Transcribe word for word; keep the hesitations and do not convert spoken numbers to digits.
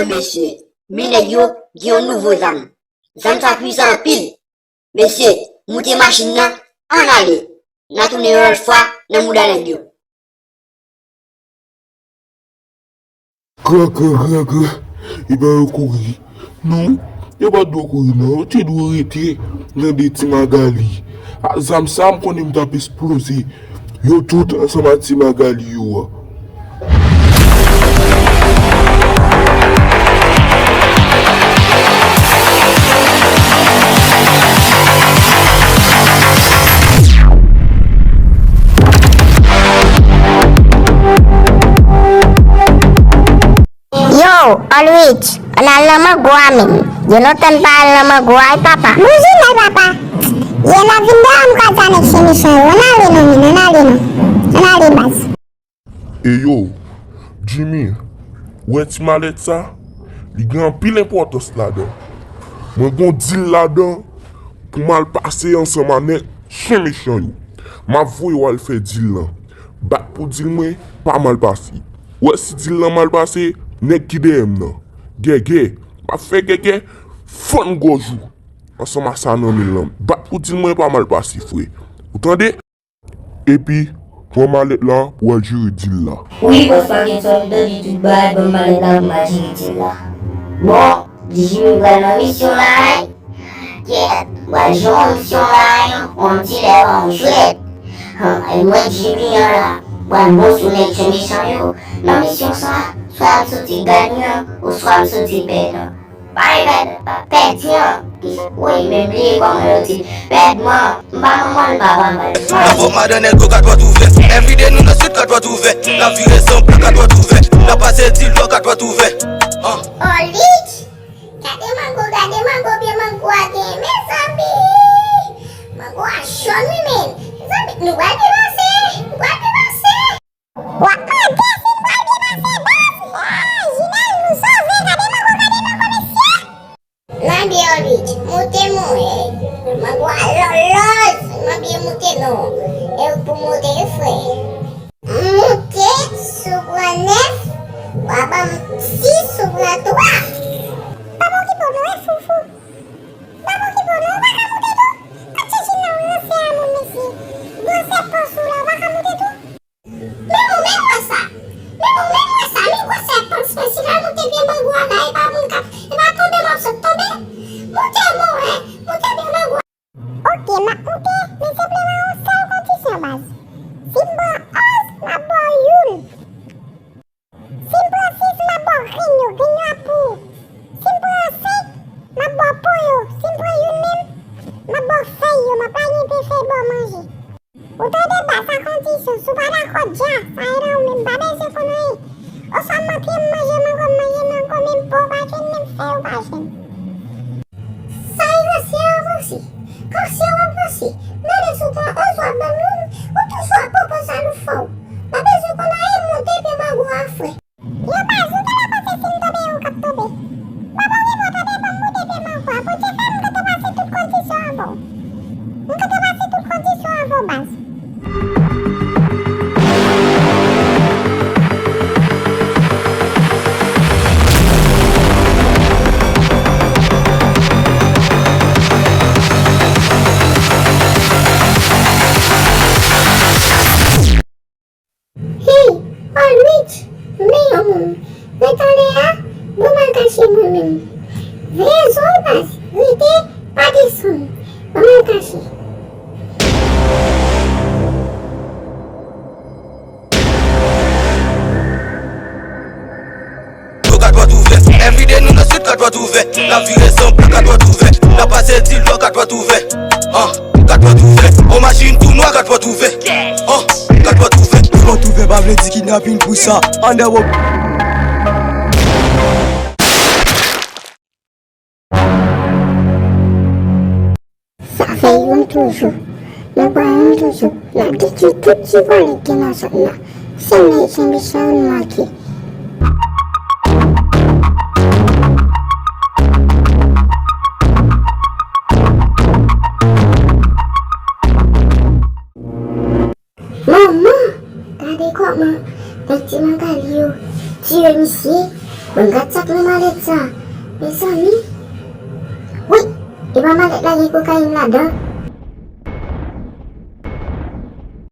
Mesye, men nèg yo gen yon nouvo zam. Zam sa pwisan anpil. Mesye, moute machin nan, ann ale. N a tounen yon lòt fwa nan mouda nèg yo. Gran, gran, gran, gran, epa yo kouri. Non, yo pa t dwe kouri non, yo te dwe rete nan de Ti Magali. Ak zam sa, m konnen m t ap esploze yo tout ansanm ak Ti Magali yo a. Yo, Olwich, ann al nan mango a menm. Gen lontan n pa al nan mango a wi papa. Bouji nèg papa. Ye la vin dèyè m kwazè avèk chen mechan yo. Ann ale non menm, ann ale non. Ann ale baz. Eyo, Jimmy, ou wè ti malèt sa? Li gen anpil enpòtans ladan. Mwen gon dil ladan pou m al pase ansanm a nèg chen mechan yo. M ap voye w al fè dil lan. Bat pou dil mwen pa mal pase. Ou wè si dil lan mal pase, nèg ki dèyè m nan. Gègè, m ap fè gègè fann gòj ou ansanm a sa nan men l lan. Bat pou dil mwen pa mal pase, frè. Ou tande? Epi, pran malèt la pou w al jere dil la. Wi, bòs Parkinson, m tande tout bagay, ban m malèt la pou m al jere dil la. Bon, Jimmy pral nan misyon la, wi. Kèt, m pral jwe yon misyon la, yon ti lè yon jwèt. Mwen Jimmy an la, m pral bon sou nèg chen mechan yo. Nan misyon sa, swa m soti ganyan, oswa m soti pèdan. Pale pèdi an. Woy, men bliye kòman yo di. Pèdi an. M pa manman l, m pa papa l. Nan fòk madan nèg yo kat pòt ouvè. Everyday nou nan street kat pòt ouvè. N ap vire san plan kat pòt ouvè. N ap pase dil dò kat pòt ouvè. Olwich, gade mango, gade mango, pye mango a gen, mezanmi. Mango a jòn wi menn. Mezanmi, nou pral byen pase. Nou pral byen pase. W ap mande si m pral byen pase baz. Hey, Jimmy, nou sove, gade mango, gade mango, mesye. Nan byen Olwich, moute mwen. Mango a lòlòz, m ap byen moute non. E ou k pou moute wi frè. Moute, si w pran nèf, w a ban m sis, si w pran twa. Pa okipe w non, e foufou. Pa okipe w non, ou pa ka moute tou. Ap chèche nan w ranse a moun mesye. Gwosè pòch ou la, ou pa ka moute tou. Men ou menm wè sa. Men ou menm wè sa. Men gwosè pans mwen si m al moute pye mango a la, e pa moun k ap, e pa tonbe m ap sot tonbe. Moute mwen wè. Moute pye mango a. Oke, m ap moute, men senpleman yon sèl kondisyon baz. Si m pran onz, m ap ba w youl. Si m pran sis, m ap ba w grenn yo, grenn yo ap pou ou. Si m pran senk, m ap ba w po yo. Si m pran youn menm, m ap ba w fèy yo, m ap lage yon pye fèy ba w manje. Ou tande baz, sa kondisyon, si w pa dakò dja, sa e nan ou menm, m pa bezwen konn anyen. Oswa m antre m manje mango, m manje mango, men m po w pa jwenn, menm fèy ou pa jwenn. Sa e ranse a ranse. Ranse w ap ranse. Mande si w pran onz w ap ban m youn, ou toujou ap pwopoze a nou fò w. Pa bezwen konn anyen, moute pye mango a frè. Yo baz, ou genlè panse si m tonbe e ou k ap tonbe. W ap okipe w tande, ban m moute pye mango a. Bondye fè m gentan pase tout kondisyon avè w. M gentan pase tout kondisyon avè w baz. Hey, Olwich, men yon moun. Ret anlè a, bon m al kache mwen menm. Rezon baz, rete, pa desann. Bon m al kache. Yo kat pòt ouvè. Everyday nou nan street kat pòt ouvè. N ap vire san plan kat pòt ouvè. N ap pase dil dò kat pòt ouvè. Ah, kat pòt ouvè. On machin tou nwa kat pòt ouvè. Ah, kat pòt ouvè. Kat pòt ouvè pa vle di kidnapin pou sa. Underworld. Sa fè youn toujou. Nou pran youn toujou. N ap detwi tout ti vòlè k gen nan zòn nan. Se nèg chen mechan yo n manke. Manman! Gade kòman nèg Ti Magali yo tiye misye. Bon, gad sa k nan malèt sa. Mezanmi. Wi, e pa malèt la gen kokayin ladan.